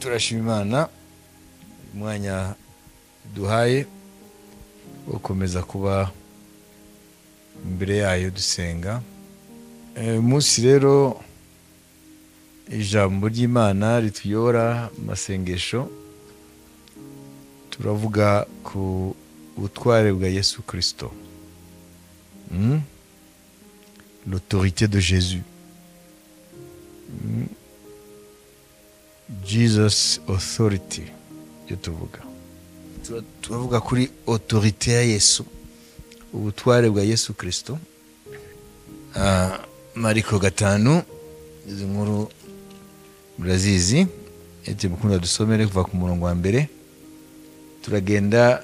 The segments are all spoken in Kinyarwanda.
Turashima Imana umwanya duhaye wo gukomeza kuba imbere yayo dusenga. Umunsi rero ijambo ry'Imana rituyobora amasengesho, turavuga ku butware bwa Yesu Kristo. L'autorité de Jésus. Jesus authority yo tuvuga. Turavuga kuri autorité ya Yesu, ubutware bwa Yesu Kristo. Mariko 5, izi nkuru murazizi, ete mukunda dusomere kuva ku murongo wa mbere. Turagenda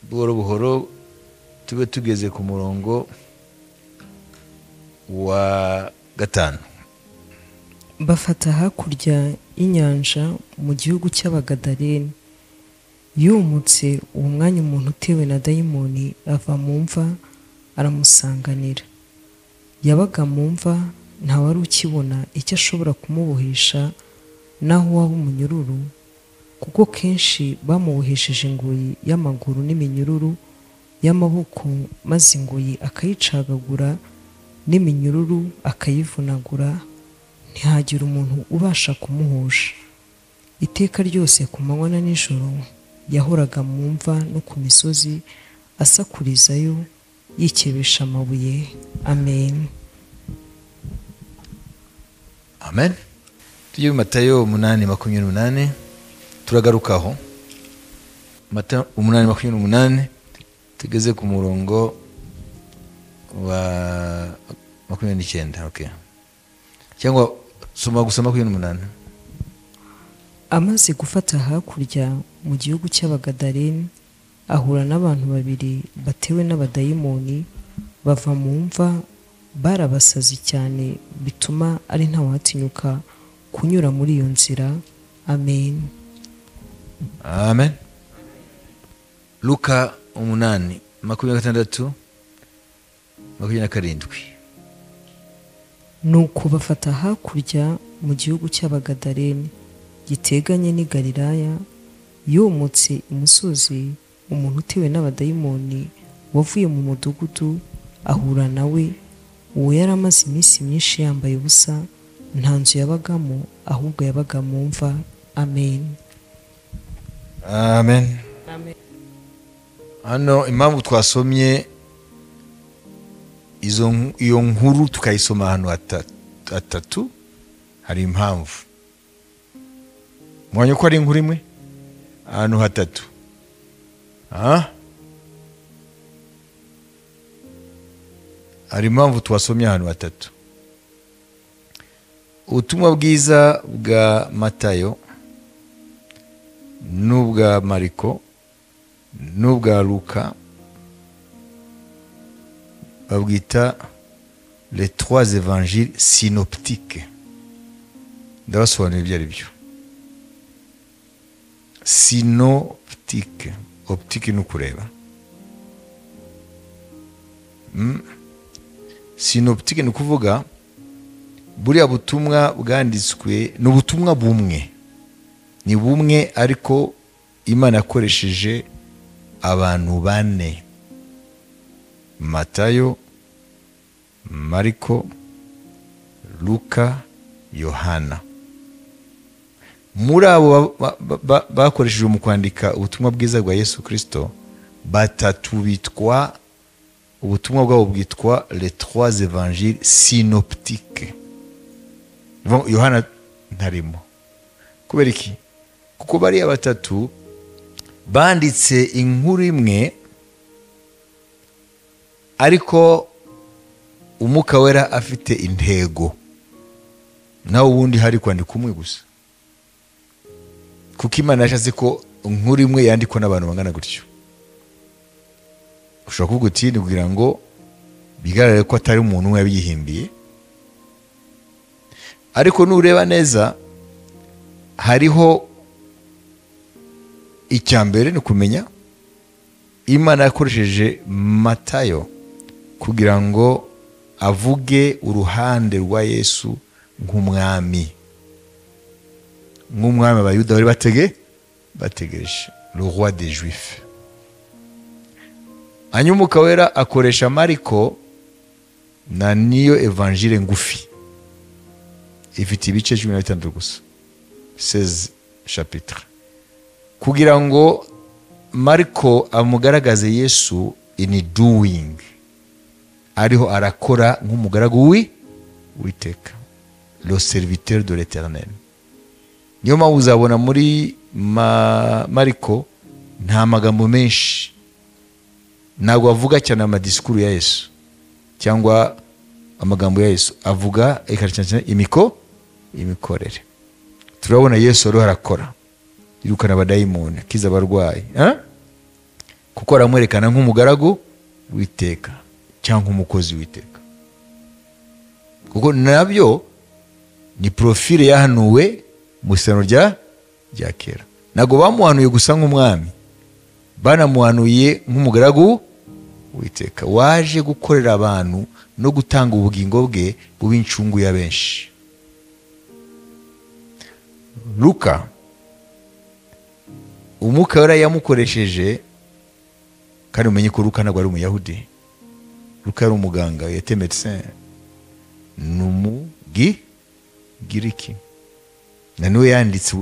buhoro buhoro tube tugeze ku murongo wa 5. Bafata hakurya y'inyanja mu gihugu cy'Abagadareni. Yumutse uwo mwanya umuntu utewe na dayimoni ava mu mva aramusanganira. Yabaga mu mva, ntawari ukibona icyo ashobora kumubohesha naho waba umunyururu, kuko kenshi bamubohesheje ingoyi y'amaguru n'iminyururu y'amaboko, maze ingoyi akayicagagura n'iminyururu akayivunagura, ntihagira umuntu ubasha kumuhosha. Iteka ryose ku manywa na nijoro yahoraga mu mva no ku misozi asakurizayo yikebesha amabuye. Amen. Amen. Tujye mu Matayo 8:28, turagarukaho. Matayo 8:28 tugeze ku murongo wa 29. Okay. Cyangwa soma gusa 28. Amaze gufata hakurya mu gihugu cy'Abagadareni, ahura n'abantu babiri batewe n'abadayimoni bava mu mva, barabasazi cyane bituma ari ntawatinyuka kunyura muri iyo nzira. Amen. Amen. Luka 8:26 27. Nuko bafata hakurya mu gihugu cy'Abagadareni giteganye n'i Galilaya, yomotse imusozi, umuntu utewe n'abadayimoni wavuye mu mudugudu ahura nawe. Uwo yari amaze iminsi myinshi yambaye ubusa, nta nzu yabagamo, ahubwo yabaga mu mva. Amen. Amen. Hano impamvu twasomye iyo nkuru tukayisoma ahantu hatatu, hari impamvu. Mwanya ko ari inkuru imwe ahantu hatatu. Hari impamvu twasomye ahantu hatatu. Ubutumwa bwiza bwa Matayo n'ubwa Mariko n'ubwa Luka babwita les trois évangiles synoptiques. Ndabasobanurira ibyo ari byo. Synoptique, optique ni ukureba. Synoptique ni ukuvuga buriya butumwa bwanditswe ni ubutumwa bumwe, ni bumwe ariko Imana yakoresheje abantu bane: Matayo, Mariko, Luka, Yohana. Muri abo bakoresheje mu kwandika ubutumwa bwiza bwa Yesu Kristo, batatu bitwa, ubutumwa bwabo bwitwa les trois évangiles synoptiques. Yohana ntarimo. Kubera iki? Kuko bariya batatu banditse inkuru imwe, ariko Umwuka Wera afite intego, naho ubundi hari kwandika umwe gusa. Kuko Imana yashatse ko inkuru imwe yandikwa n'abantu bangana gutyo. Ushobora kuvuga uti ni kugira ngo bigaragare ko atari umuntu umwe yabihimbiye, ariko nureba neza hariho icya mbere ni kumenya Imana yakoresheje Matayo kugira ngo avuge uruhande rwa Yesu nk'umwami. nk'umwami abayuda bari bategereje, le roi des juifs. Hanyuma Umwuka Wera akoresha Mariko na niyo evanjile ngufi ifite ibice 16 gusa, 16 chapitres, kugira ngo Mariko amugaragaze Yesu in doing, ariho arakora nk'umugaragu w'Uwiteka, le serviteur de l'Éternel. Niyo mpamvu uzabona muri Mariko nta magambo menshi, ntabwo avuga cyane amadisikuru ya Yesu cyangwa amagambo ya Yesu, avuga cyane imikorere. Turabona Yesu ariho arakora, yirukana abadayimoni, akiza abarwayi, kuko aramwerekana nk'umugaragu w'Uwiteka cyangwa umukozi w'Uwiteka, kuko nabyo ni profile yahanuwe mu isano rya kera. Ntabwo bamuhanuye gusa nk'umwami, banamuhanuye nk'umugaragu w'Uwiteka waje gukorera abantu no gutanga ubugingo bwe bube incungu ya benshi. Luka Umwuka Wera yamukoresheje, kandi umenye ko Luka ntabwo ari umuyahudi. Luka yari umuganga, yete médecin, ni umugiriki, na niwe yanditse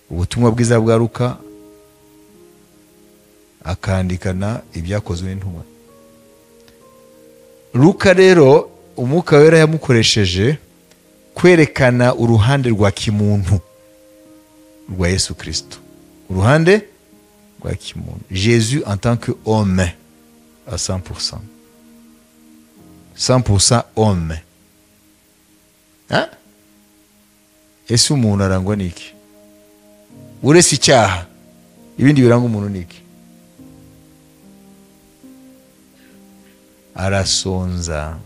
ubutumwa bwiza bwa Luka, akandikana ibyakozwe n'intumwa. Luka rero Umwuka Wera yamukoresheje kwerekana uruhande rwa kimuntu rwa Yesu Kristo, uruhande rwa kimuntu, Jésus en tant que homme à 100%, 100% homme. Hein? Ese umuntu arangwa n'iki? Uretse icyaha, ibindi biranga umuntu n'iki? Arasonza,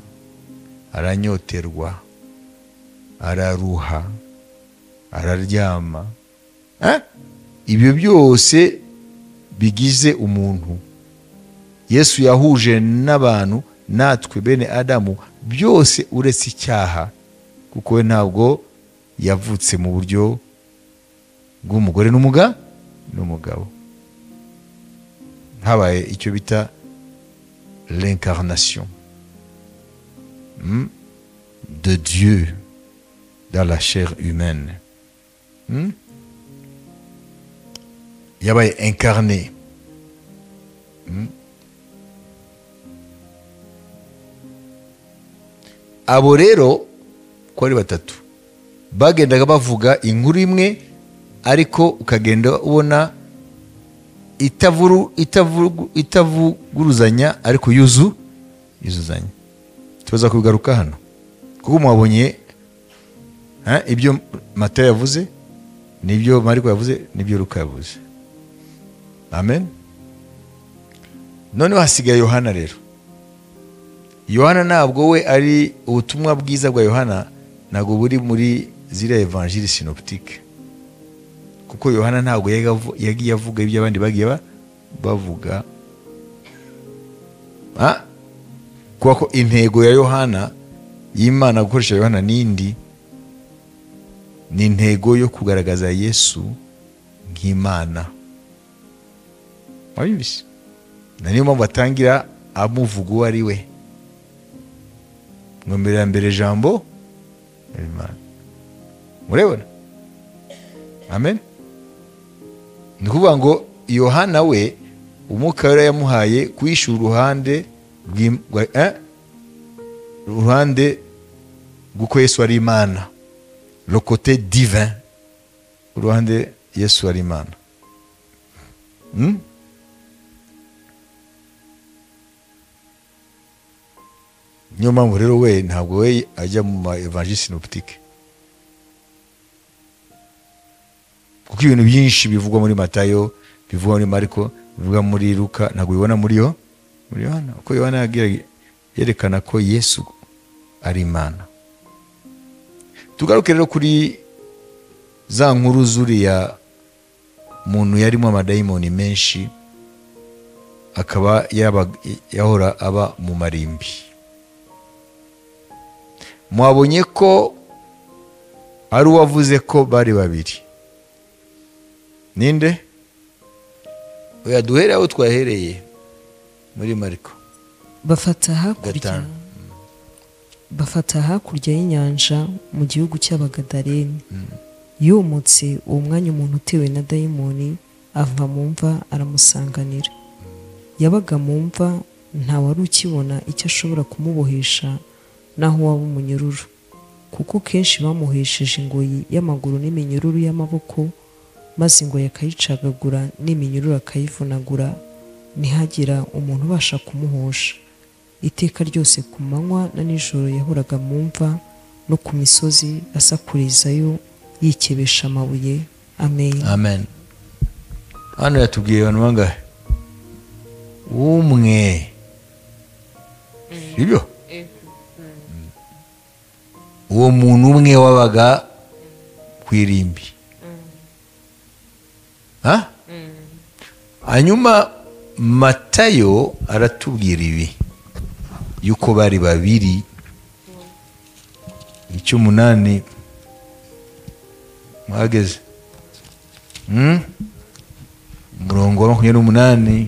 aranyoterwa, araruha, araryama. Ibyo byose bigize umuntu. Yesu yahuje n'abantu natwe bene Adamu byose uretse icyaha, kuko we ntabwo yavutse mu buryo bw'umugore n'umugabo. Habaye icyo bita l'incarnation de Dieu dans la chair humaine. Yabaye incarné. Abo rero ko ari batatu bagendaga bavuga inkuru imwe, ariko ukagenda ubona itavuguruzanya, ariko yuzuzanya. Tuza kubigaruka hano kuko mwabonye ibyo Matayo yavuze n'ibyo Mariko yavuze n'ibyo Luka yavuze. Amen. None hasigaye Yohana rero. Yohana ntabwo we ari ubutumwa bwiza bwa Yohana ntabwo buri muri ziriya evanjili synoptique, kuko Yohana ntabwo yagiye avuga ibyo abandi bagiye bavuga. Kuko intego ya Yohana y'Imana gukoresha Yohana nindi ni intego yo kugaragaza Yesu nk'Imana. Wabibise? Na niyo mpamvu atangira amuvuga uwo ari we. Ngo mbere ya mbere jambo Imana. Murebona? Amen. Ni kuvuga ngo Yohana we Umwuka Wera yamuhaye kwishura uruhande uruhande rw'uko Yesu ari Imana, le côté divin, uruhande Yesu ari Imana. Niyo mpamvu rero we ntabwo we ajya mu ma evanjili synoptique, kuko ibintu byinshi bivugwa muri Matayo, bivugwa muri Mariko, bivugwa muri Luka ntabwo bibona muri Yohana, kuko Yohana yerekana ko Yesu ari Imana. Tugaruke rero kuri za nkuru zuriya muntu yarimo amadayimoni menshi, akaba yahora aba mu marimbi. Mwabonye ko Ari uwavuze ko bari babiri. Ninde? Oya, duhere aho twahereye muri Mariko Bafata hakurya 5. Bafata hakurya y'inyanja mu gihugu cy'Abagadareni. Yomotse uwo mwanya umuntu utewe na dayimoni ava mu mva aramusanganira. Yabaga mu mva, nta wari ukibona icyo ashobora kumubohesha naho waba umunyururu, kuko kenshi bamuhesheje ingoyi y'amaguru n'iminyururu y'amaboko, maze ingoyi akayicagagura n'iminyururu akayivunagura, ntihagira umuntu ubasha kumuhosha. Iteka ryose ku manywa na nijoro yahoraga mu mva no ku misozi asakurizayo yikebesha amabuye. Amen. Amen. Hano yatubwiye abantu bangahe? Umwe. Sibyo? Uwo muntu umwe wabaga ku irimbi. Ha? Hanyuma Matayo aratubwira ibi yuko bari babiri. 8 mwageze umurongo wa 28.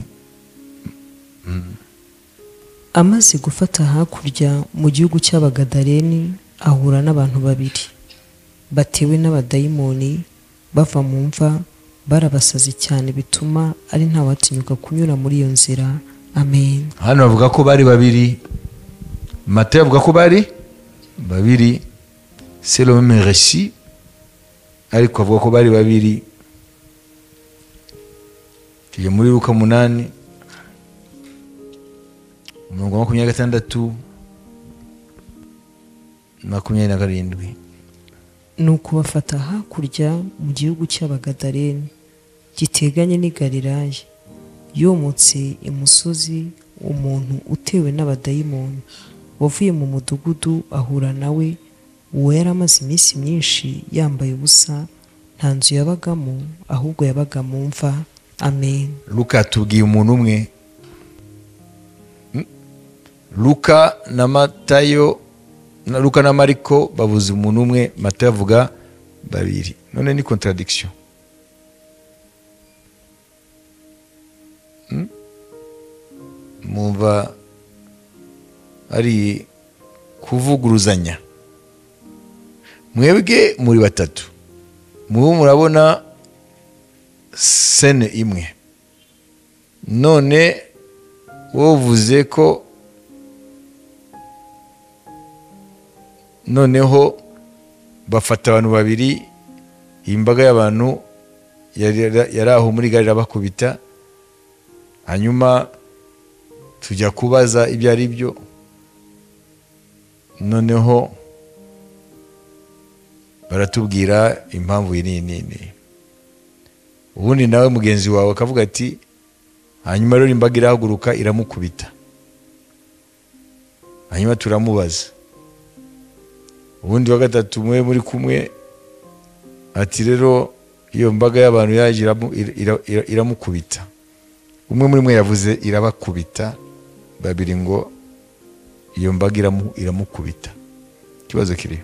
Amaze gufata hakurya mu gihugu cy'Abagadareni ahura n'abantu babiri batewe n'abadayimoni bava mu mva, barabasazi cyane bituma ari ntawatinyuka kunyura muri iyo nzira. Amen. Hano bavuga ko bari babiri. Matayo avuga ko bari babiri. C'est le même récit, ariko avuga ko bari babiri. Tujye muri Luka 8 umurongo wa 26 27. Nuko bafata hakurya mu gihugu cy'Abagadareni giteganye n'i Galilaya. Yomotse imusozi umuntu utewe n'abadayimoni wavuye mu mudugudu ahura nawe. Uwo yari amaze iminsi myinshi yambaye ubusa, nta nzu yabagamo, ahubwo yabaga mu mva. Amen. Luka atubwiye umuntu umwe. Luka na Matayo na Luka na Mariko bavuze umuntu umwe, Matayo avuga babiri. None ni contradiction. Mumva ari kuvuguruzanya. Mwebwe muri batatu, mubu murabona sene imwe. None wovuze ko noneho bafata abantu babiri, imbaga y'abantu yari aho muri gare irabakubita, hanyuma tujya kubaza ibyo ari byo, noneho baratubwira impamvu iyi nini. Ubundi nawe mugenzi wawe akavuga ati hanyuma rero imbaga irahaguruka iramukubita, hanyuma turamubaza. Ubundi wa gatatu mwe muri kumwe ati rero iyo mbaga y'abantu yaje iramukubita. Umwe muri mwe yavuze irabakubita, babiri ngo iyo mbaga iramukubita. Ikibazo kiri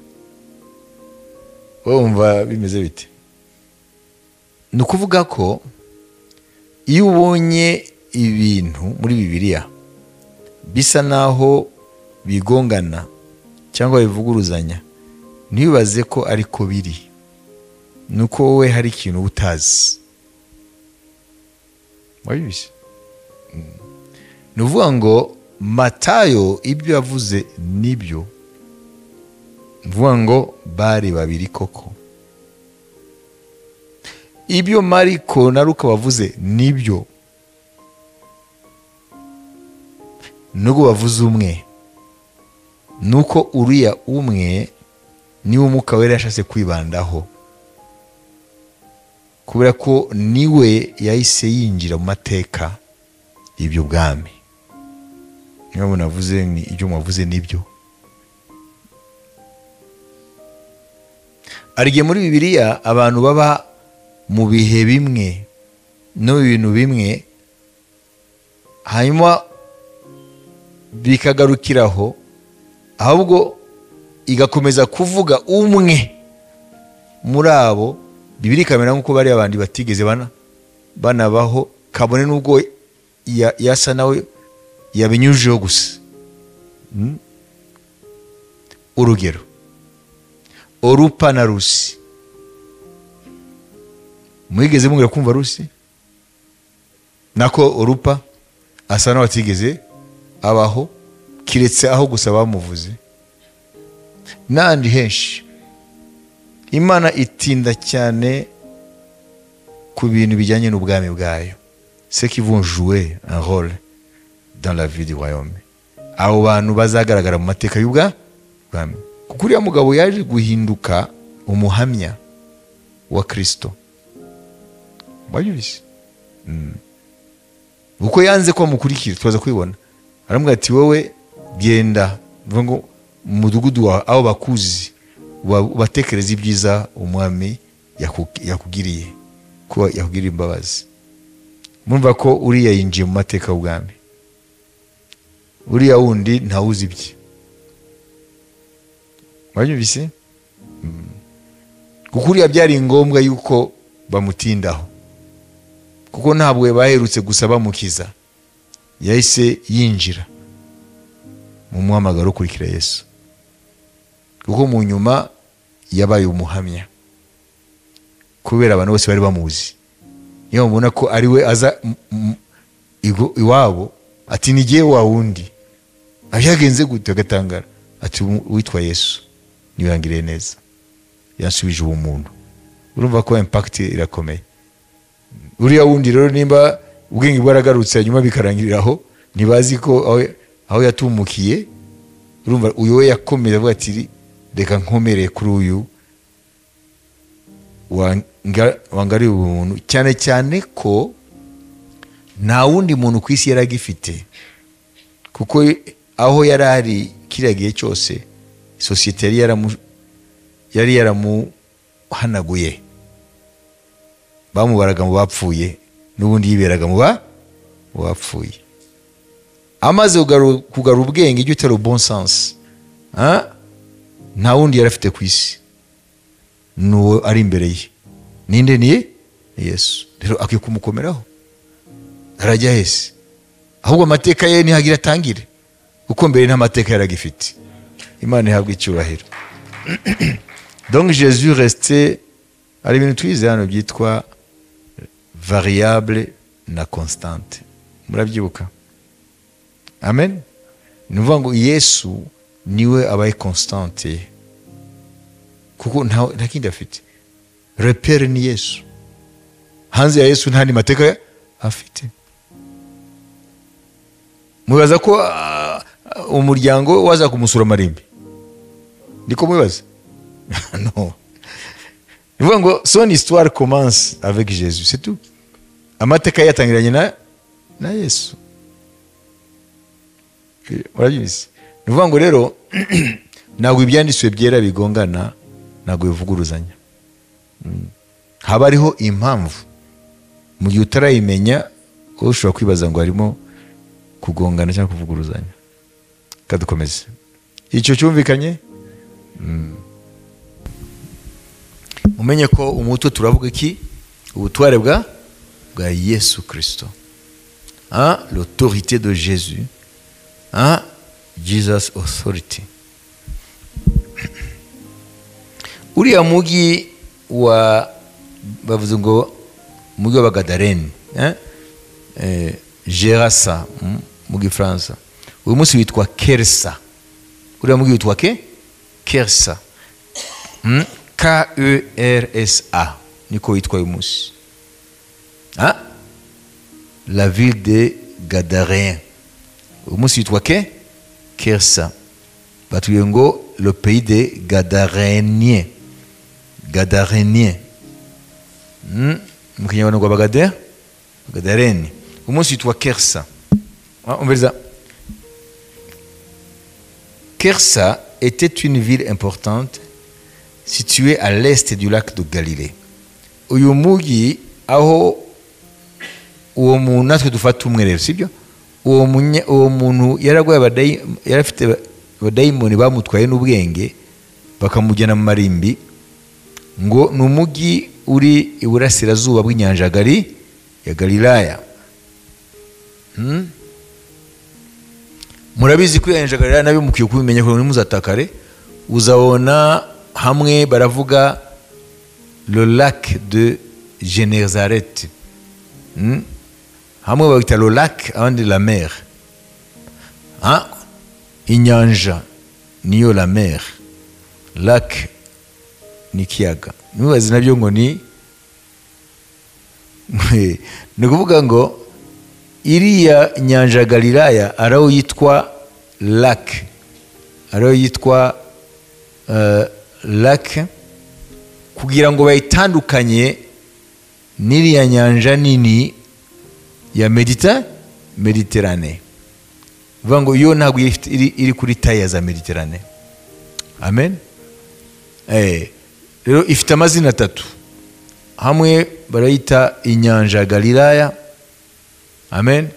wowe wumva bimeze bite? Ni ukuvuga ko iyo ubonye ibintu muri Bibiliya bisa naho bigongana cyangwa bivuguruzanya, ntibibaze ko ariko biri, nuko wowe hari ikintu utazi. Wabibise? Ni ukuvuga ngo Matayo ibyo yavuze nibyo, mvuga ngo bari babiri koko. Ibyo Mariko na Luka bavuze nibyo, nubwo bavuze umwe, nuko uriya umwe niwe Umwuka Wera yashatse kwibandaho, kubera ko niwe yahise yinjira mu mateka y'ibyo bwami. Niyo navuze ni ibyo mwavuze nibyo. Arigiye muri Bibiliya abantu baba mu bihe bimwe no bintu bimwe, hanyuma bikagarukiraho, ahubwo igakomeza kuvuga umwe Muri abo Bibiliya ikamera nk'uko bariya bandi batigeze banabaho, kabone n'ubwo yasa nawe yabinyujijeho gusa. Urugero, Orupa na Rusi. Mwigeze mubwira kumva Rusi? Nako Orupa asa nawe atigeze abaho, kiretse aho gusa bamuvuze. N'ahandi henshi Imana itinda cyane ku bintu bijyanye n'ubwami bwayo. Ceux qui vont jouer un rôle dans la vie du royaume, abo bantu bazagaragara mu mateka y'ubwami. Kuko uriya mugabo yaje guhinduka umuhamya wa Kristo. Wabyumvise? Uko yanze ko amukurikira, tubaza kubibona. Aramubwira ati wowe genda, bivuga ngo mu mudugudu wawe aho bakuzi, ubatekereze ibyiza umwami yakugiriye, ko yakugiriye imbabazi. Murumva ko uriya yinjiye mu mateka y'ubwami, uriya wundi ntawuzi ibye. Wabyumvise? Kuko uriya byari ngombwa yuko bamutindaho, kuko ntabwo baherutse gusa bamukiza, yahise yinjira mu muhamagaro ukurikira Yesu, kuko mu nyuma yabaye umuhamya kubera abantu bose bari bamuzi. Niyo mubona ko ari we aza iwabo ati ni jye wa wundi, abyagenze gute? Agatangara ati witwa Yesu niwe yangiriye neza, yansubije ubumuntu. Urumva ko impact irakomeye. Uriya wundi rero nimba ubwenge bwaragarutse hanyuma bikarangirira aho, ntibazi ko aho yatumukiye. Urumva uyu we yakomeye avuga ati reka nkomere kuri uyu wangariye ubumuntu, cyane cyane ko nta wundi muntu ku isi yaragifite, kuko aho yari ari kiriya gihe cyose sosiyete yari yaramuhanaguye, bamubaraga mu bapfuye, n'ubundi yiberaga mu bapfuye. Amaze kugarura ubwenge, icyo utari bon sens, nta wundi yari afite ku isi, n'uwo ari imbere ye. Ninde? Ni Yesu. Rero akwiye kumukomeraho. Arajya hese? Ahubwo amateka ye ntihagira atangire, kuko mbere nta mateka yaragifite. Imana ihabwe icyubahiro. Donc Jésus restait, hari ibintu twize hano byitwa variable na constante, murabyibuka? Amen. Ni ukuvuga ngo Yesu niwe abaye constante, kuko nta kindi afite. Repere ni Yesu, hanze ya Yesu nta mateka afite. Mubaza ko umuryango waza kumusura amarimbi, niko mubaza? Non. Ni ukuvuga ngo son histoire commence avec Jésus, c'est tout. Amateka yatangiranye na Yesu. Urabyumvise? Ni ukuvuga ngo rero ntabwo ibyanditswe byera bigongana, ntabwo bivuguruzanya. Haba hariho impamvu. Mu gihe utarayimenya ushobora kwibaza ngo harimo kugongana cyangwa kuvuguruzanya. Kadukomeze. Icyo cyumvikanye? Mumenye ko umutwe turavuga iki? Ubutware bwa Yesu Kristo. L'autorité de Jésus. Jesus authority. Uriya mugi wa bavuze ngo mugi wa Gadarene, Gerasa mu Gifaransa. Uyu munsi witwa Kersa. Uriya mugi witwa Kersa. K-E-R-S-A niko witwa uyu munsi. La ville des Gadaréens. Uyu munsi witwa Kersa. Batubwiye ngo le pays des Gadaréniens. Gadaréniens. Mu Kinyarwanda ngo Bagadarene. Uyu munsi witwa Kersa. Umviriza. Kersa était une ville importante située à l'est du lac de Galilée. Uyu mugi aho uwo muntu natwe dufata umwe rero, sibyo? Uwo muntu yaragwaye, yarafite abadayimoni bamutwaye n'ubwenge bakamujyana mu marimbi. Ngo ni umujyi uri iburasirazuba bw'inyanja gari ya Galilaya. Murabizi ko inyanja Galilaya nabyo mukwiye kubimenya kugira ngo ntimuzatakare. Uzabona hamwe baravuga le lac de Génézareth. Hamwe bagita le lac, abandi la mer. Inyanja niyo la mer, lac ni ikiyaga. Ntimubaze nabyo ngo ni ukuvuga ngo iriya nyanja Galilaya araho yitwa lac, araho yitwa lac, kugira ngo bayitandukanye n'iriya nyanja nini ya Mediterane. Bivuga ngo yo ntabwo iri kuri taya za Mediterane. Amen. Rero ifite amazina atatu. Hamwe barayita inyanja Galilaya. Amen.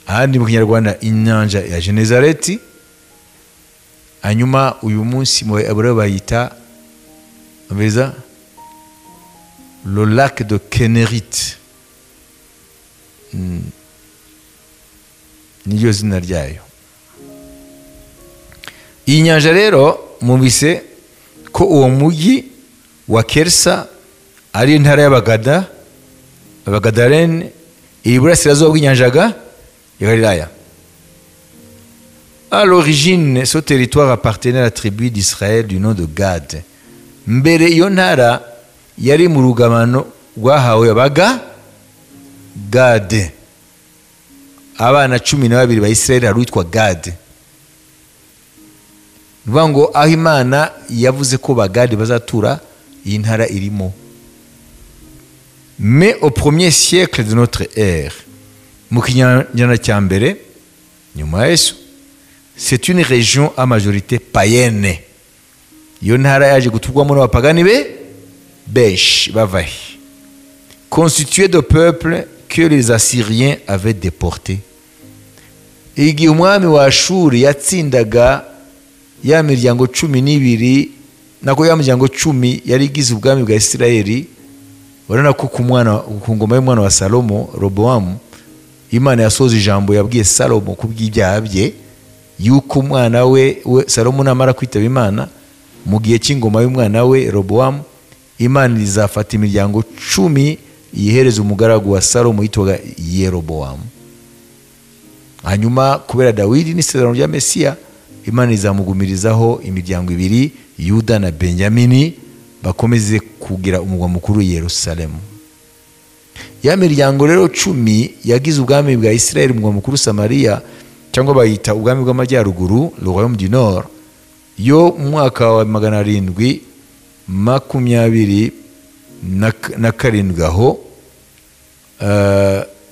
Ahandi mu Kinyarwanda inyanja ya Genezareti. Hanyuma uyu munsi mu Aburayo bayita ameza le lac de Kénérite. Niyo zina ryayo. Iyi nyanja rero mubise ko uwo mujyi wa Kersa ari intara y'Abagada, Abagadarene, iri burasirazuba bw'inyanja ya Galilaya. À l'origine, ce territoire appartenait à la tribu d'Israël du nom de Gad. Mbere iyo ntara yari mu rugabano rwahawe abaga Gade. Abana 12 ba Israeli hari uwitwa Gade. Bivuga ngo aho Imana yavuze ko Bagade bazatura, iyi ntara irimo. Mais au premier siècle de notre ère, mu kinyejana cya mbere nyuma ya Yesu, c'est une région à majorité païenne. Iyo ntara yaje guturwamo n'abapagani be benshi bavahe, constituée de peuples que les Assyriens avaient déportés. Igihe umwami wa Ashuri yatsindaga ya miryango 12, nako ya miryango 10 yari igize ubwami bwa Isirayeli, urabona ko ku ngoma y'umwana wa Salomo Roboamu, Imana yasoza ijambo yabwiye Salomo kubw'ibyaha bye, yuko umwana we Salomo namara kwitaba Imana mu gihe cy'ingoma y'umwana we Roboamu, Imana izafata imiryango 10 yihereza umugaragu wa Salomo yitwaga Yeroboamu. Hanyuma kubera Dawidi n'isezerano rya Mesiya, Imana izamugumirizaho imiryango 2, Yuda na Benjamini, bakomeze kugira umugwa mukuru Yerusalemu. Ya miryango rero 10 yagize ubwami bwa Israeli umugwa mukuru Samaria, cyangwa bayita ubwami bw'amajyaruguru, le royaume du nord, yo mu mwaka wa 727 aho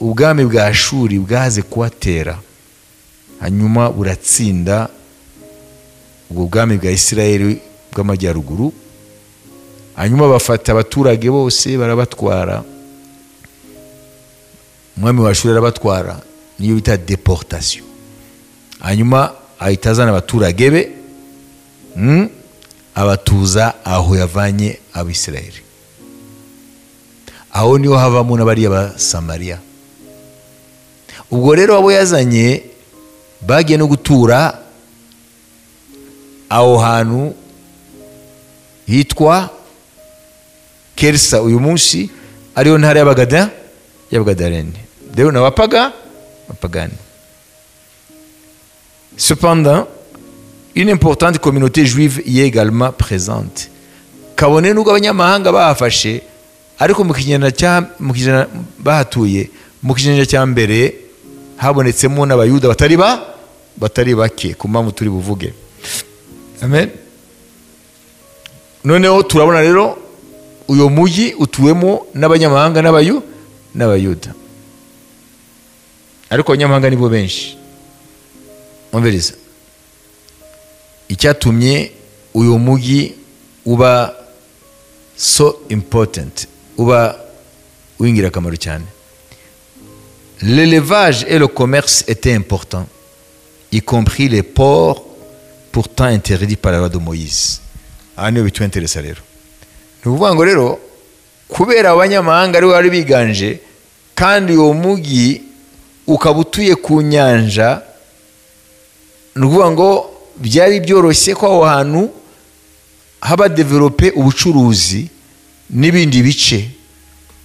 ubwami bwa Ashuri bwaze kubatera, hanyuma buratsinda ubwo bwami bwa Israeli bw'amajyaruguru. Hanyuma bafata abaturage bose barabatwara, umwami wa Ashuri arabatwara, niyo bita deportation. Hanyuma ahita azana abaturage be, abatuza aho yavanye Abisirayeli. Aho niho havamo n'abariya ba Samaria. Ubwo rero abo yazanye bagiye no gutura aho hantu hitwa Kersa uyu munsi, ariyo ntara y'Abagada y'Abagadarene. Rero n'abapaga abapagani. Cependant, une importante communauté juive y est également présente. Kabone nubwo abanyamahanga bahafashe, ariko mu kinyejana bahatuye, mu kinyejana cya mbere habonetsemo n'Abayuda batari bake, ku mpamvu turi buvuge. Amen. Noneho turabona rero uyu mujyi utuwemo n'abanyamahanga n'Abayuda, ariko abanyamahanga nibo benshi. Umviriza icyatumye uyu mujyi uba so important, uba w'ingirakamaro cyane. L'élevage et le commerce étaient importants, y compris les ports pourtant interdits par la loi de Moïse. Aha niyo bituinteresa rero. Ni ukuvuga ngo rero kubera abanyamahanga ari bari biganje, kandi uwo mugi ukaba utuye ku nyanja, ni ukuvuga ngo byari byoroshye ko aho hantu haba develope ubucuruzi n'ibindi bice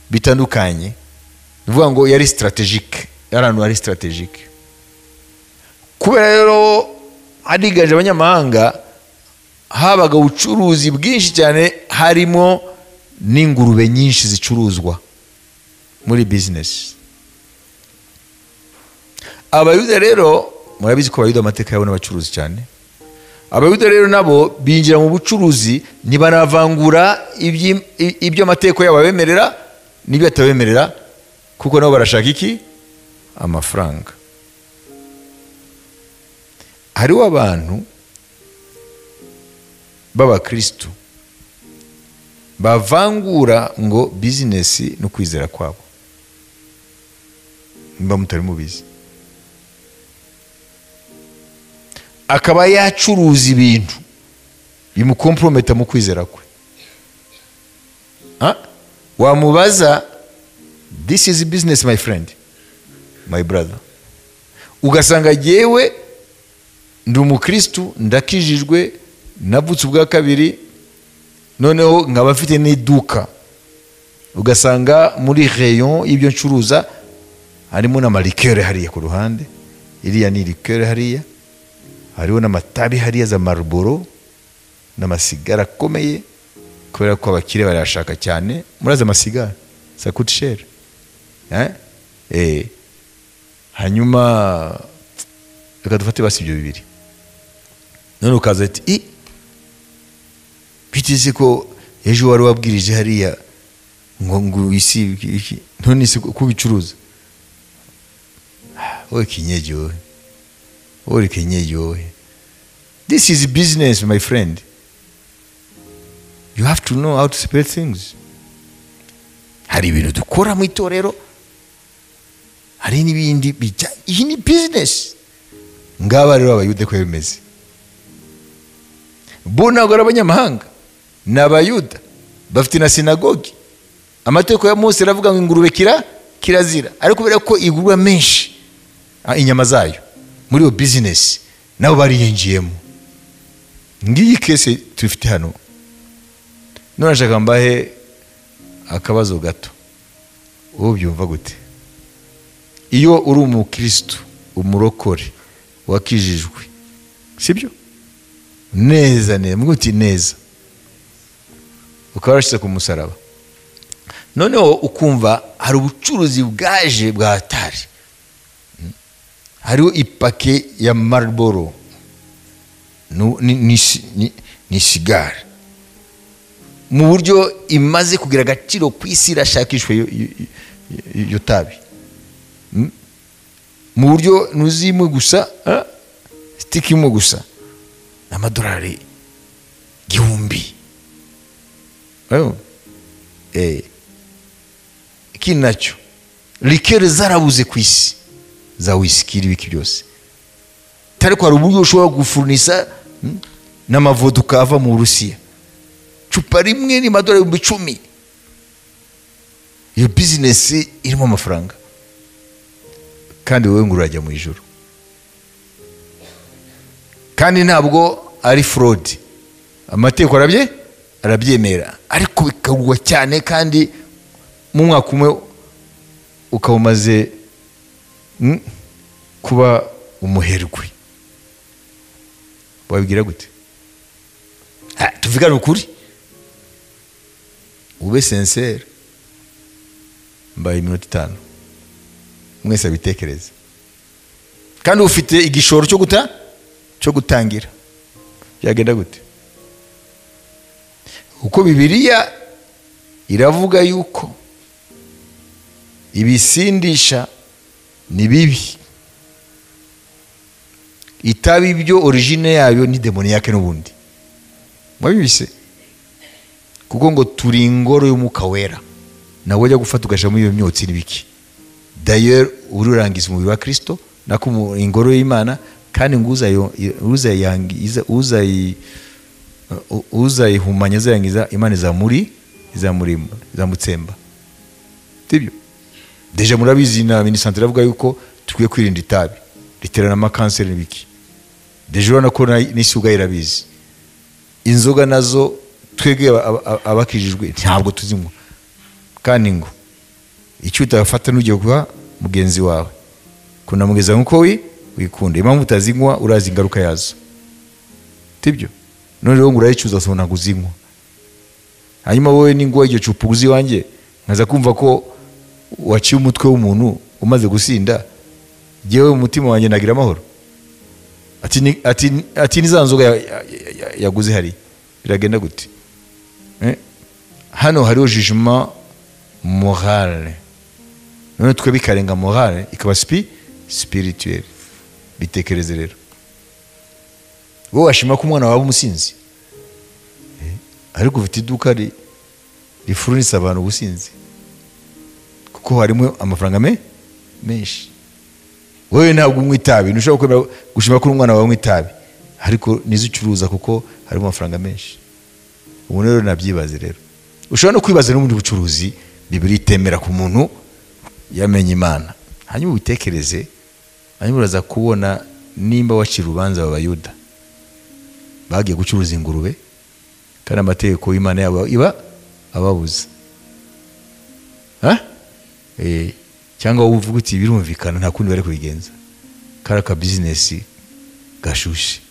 bitandukanye. Ni ukuvuga ngo yari strategique, yari ahantu hari strategique. Kubera rero hariganje abanyamahanga, habaga ubucuruzi bwinshi cyane, harimo n'ingurube nyinshi zicuruzwa muri business. Abayuda rero, murabizi ko abayuda amateka yabo n'abacuruzi cyane. Abayuda rero nabo binjira mu bucuruzi, ntibanavangura ibyo amateko yabo abemerera n'ibyo atabemerera, kuko nabo barashaka iki? Amafaranga. Hariho abantu b'abakristu bavangura ngo business no kwizera kwabo, nimba mutari mubizi. Akaba yacuruza ibintu bimukomprometa mu kwizera kwe. Wamubaza, this is business my friend, my brother. Ugasanga jewe ndi umukristu, ndakijijwe, navutse ubwa kabiri, noneho nkaba mfite n'iduka. Ugasanga muri rayon y'ibyo ncuruza harimo n'amarikere hariya ku ruhande, iriya ni rikere hariya, hariho n'amatabi hariya za Marlboro n'amasigara akomeye, kubera ko abakire barayashaka cyane. Murazi amasigara, ça coûte cher. Hanyuma reka dufate basi ibyo bibiri. None ukaza ati biteze ko ejo wari wabwirije hariya ngo isi iki, none isi kubicuruza. Wowe kinyeji wowe, wowe kinyeji wowe. This is business my friend. You have to know how to separate things. Hari ibintu dukora mu itorero, hari n'ibindi bijya, iyi ni business. Ngaba rero abayuda ko bimeze. Bo ntabwo ari abanyamahanga, ni abayuda, bafite na sinagogi. Amategeko ya Mose aravuga ngo ingurube kirazira, ariko kubera ko igurwa menshi inyama zayo muri iyo business nabo bariyinjiyemo. Ngiyi kese tufite hano. None nashaka mbahe akabazo gato, wowe ubyumva gute? Iyo uri umukristo, umurokore wakijijwe, sibyo? Neza neza, muguti neza, ukaba warashyize ku musaraba, noneho ukumva hari ubucuruzi bwaje bwa hatari, hariho ipake ya Marlboro ni sigara, mu buryo imaze kugira agaciro ku isi, irashakishwa iyo tabi mu buryo nuzimwe gusa, stick imwe gusa amadolari 1000. Ikindi nacyo, likeri zarabuze ku isi, za whisky n'ibiki byose, ariko hari uburyo ushobora gufurnisa n'amavoduka ava mu Burusiya, cupa rimwe ni amadolari 10,000. Iyo business irimo amafaranga, kandi wowe ngo urajya mu ijuru. Kandi ntabwo ari fraud, amategeko arabyemera, ariko bikagurwa cyane, kandi mu mwaka umwe ukaba umaze kuba umuherwe. Wabibwira gute? Tuvugane ukuri, ube sincere. Mbaye iminota 5 mwese abitekereze, kandi ufite igishoro cyo gutangira. Byagenda gute? Uko Bibiliya iravuga yuko ibisindisha ni bibi, itabi byo origine yayo ni demoniaque n'ubundi. Mwabibise? Kuko ngo turi ingoro y'Umwuka Wera, nawe ujya gufata ugashamo iyo myotsi n'ibiki. D'ailleurs ururangiza umubiri wa Kristo nako ingoro y'Imana, kandi ngo uzayihumanya azayangiza, Imana Izamurimbura, izamutsemba. Sibyo? Déjà murabizi na Minisante iravuga yuko tukwiye kwirinda itabi riterana amakanseri n'ibiki. Déjà urabona ko n'isi ubwayo irabizi. Inzoga nazo twebwe abakijijwe ntabwo tuzinywa, kandi ngo icyo utafata n'ugiye guha mugenzi wawe kunamugeza nkuko wikunda. Impamvu utazinywa urazi ingaruka yazo, sibyo? None rero ngo urayicuza, so ntabwo uzinywa. Hanyuma wowe ninguha iryo cupa uzi iwanjye, nkaza kumva ko waciye umutwe w'umuntu umaze gusinda, jyewe mu mutima wanjye nagira amahoro? Ati ni za nzoga yaguze hariya. Biragenda gute? Hano hariho jugement morale, none twe bikarenga morale ikaba spirituel. Bitekereze rero, wowe washima ko umwana wawe umusinzi? Ariko ufite iduka rifurunisa abantu ubusinzi kuko harimo amafaranga menshi. Wowe ntabwo unywa itabi, ntushobora kwemera gushima ko umwana wawe unywa itabi, ariko nizo ucuruza kuko harimo amafaranga menshi. Ubu rero nabyibaze rero, ushobora no kwibaza n'ubundi bucuruzi Bibiliya itemera ku muntu yamenye Imana, hanyuma ubitekereze, hanyuma uraza kubona nimba wacira urubanza aba Bayuda bagiye gucuruza ingurube kandi amategeko y'Imana yabo iba ababuza. Ha? Cyangwa wowe uvuga uti birumvikana, nta kundi bari kubigenza, kari aka business gashushe.